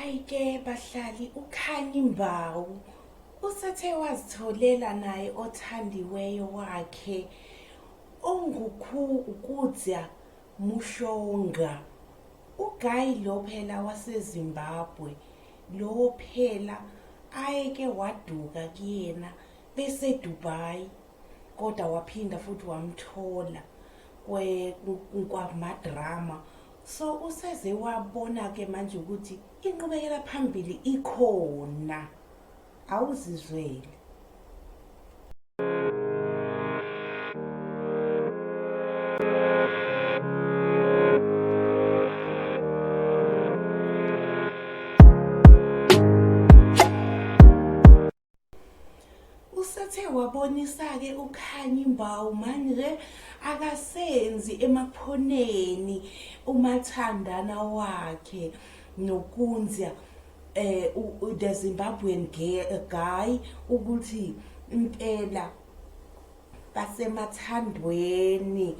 Hhayi ke bahlali uKhanyi Mbawu usethe wazitholela naye othandiweyo wakhe onguKudzia Mushonga. Uguy lo phela waseZimbabwe lo phela ayeke waduka kuyena beseDubai kodwa waphinda futhi wamthola kwamadrama. So useze wabona ke manje ukuthi inqubekela phambili ikhona, awuzizwele. Usethe wabonisa-ke uKhanyi Mbawu manje akasenzi emaphoneni umathandana wakhe noKunzia the Zimbabwean guy ukuthi impela basemathandweni.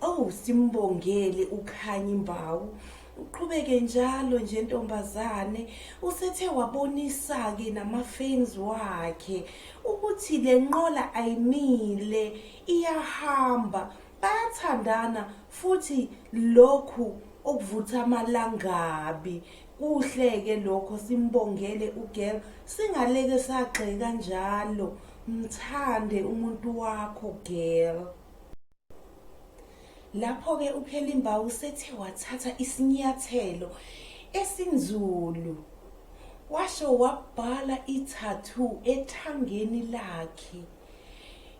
Oh, simbongele uKhanyi Mbawu, uqhubeke njalo nje ntombazane. Usethe wabonisa-ke nama-fans wakhe ukuthi le nqola ayimile, iyahamba, bayathandana futhi lokhu okuvutha amalangabi. Kuhle-ke lokho, simbongele ugirl, singaleke sagxeka njalo. Mthande umuntu wakho girl. Lapho-ke uKelly Mbawu usethe wathatha isinyathelo esinzulu, washo wabhala i-tattoo ethangeni lakhe,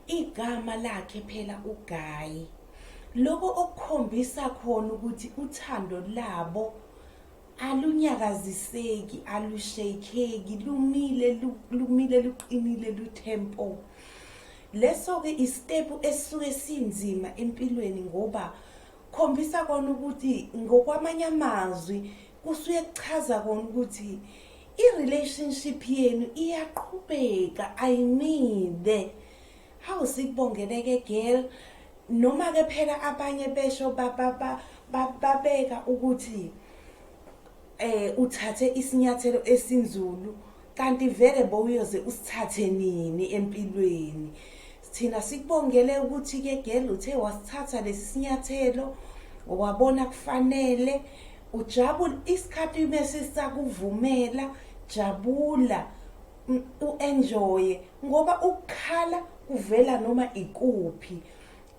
igama lakhe phela uGuy. Lokho okukhombisa khona ukuthi uthando labo alunyakaziseki, alushakeki, lumile, lumile luqinile luthempo. Leso-ke isitepu esisuke sinzima empilweni ngoba khombisa kona ukuthi ngokwamanye amazwi kusuke kuchaza kona ukuthi i-relationship yenu iyaqhubeka, ayimile. Hawu, sikubongele-ke girl. Noma-ke phela abanye besho babeka ukuthi uthathe isinyathelo esinzulu, kanti vele bowuyoze usithathe nini empilweni. Thina sikubongele ukuthi-ke girl uthe wasithatha lesi sinyathelo, wabona kufanele ujabule. Isikhathi mese sakuvumela, jabula, u-enjoye, ngoba ukukhala kuvela noma ikuphi.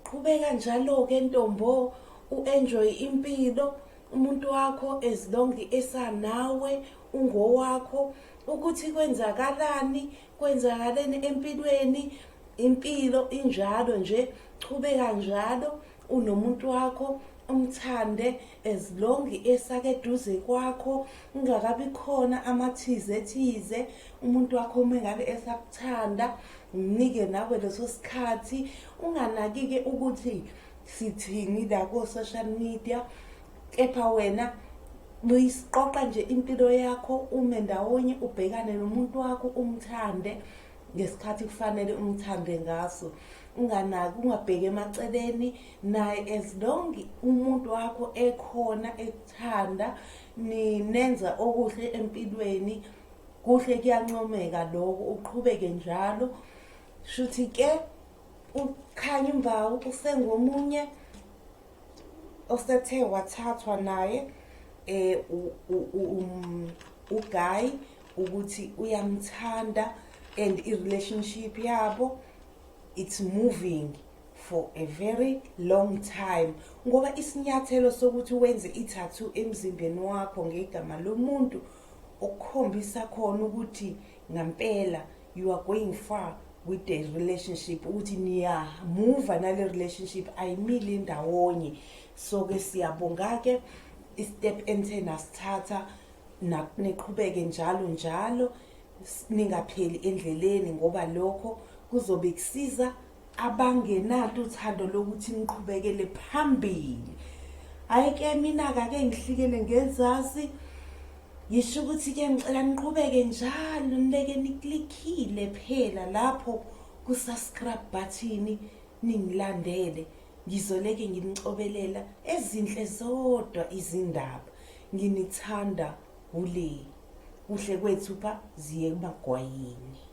Qhubeka njalo-ke ntombo, u-enjoy impilo. Umuntu wakho as long esanawe ungowakho, ukuthi kwenzakalani kwenzakaleni empilweni, impilo injalo nje. Chubeka njalo unomuntu wakho, umthande as long esake eduze kwakho, ungakabi khona amathize thize. Umuntu wakho uma ngabe esakuthanda, mnike nawe leso sikhathi, unganaki-ke ukuthi sithini la ko-social media, kepha wena buyisiqoqa nje impilo yakho, ume ndawonye ubhekane nomuntu wakho, umthande ngesikhathi kufanele umthande ngaso, unganaki, ungabheki emaceleni. Naye as long umuntu wakho ekhona ekuthanda, ninenza okuhle empilweni, kuhle kuyancomeka lokho, uqhubeke njalo. Shuthi ke uKhanyi Mbawu usengomunye osethe wathathwa naye uGuy ukuthi uyamthanda, and i-relationship yabo it's moving for a very long time, ngoba isinyathelo sokuthi wenze i-tattoo emzimbeni wakho ngegama lomuntu okukhombisa khona ukuthi ngampela you are going far with the relationship, ukuthi niyamuva nale relationship ayimile ndawonye. So ke siyabonga ke istep enithe nasithatha, niqhubeke njalo njalo, ningapheli endleleni, ngoba lokho kuzobe kusiza abangenalo uthando lokuthi niqhubekele phambili. Hhayi ke mina-ke ake ngihlikele ngenzasi, ngisho ukuthi ke ngicela niqhubeke njalo, nileke niklikhile phela lapho ku-subscribe button, ningilandele, ngizoleke nginicobelela ezinhle zodwa izindaba. Nginithanda kule. Kuhle kwethu pha ziye emagwayini.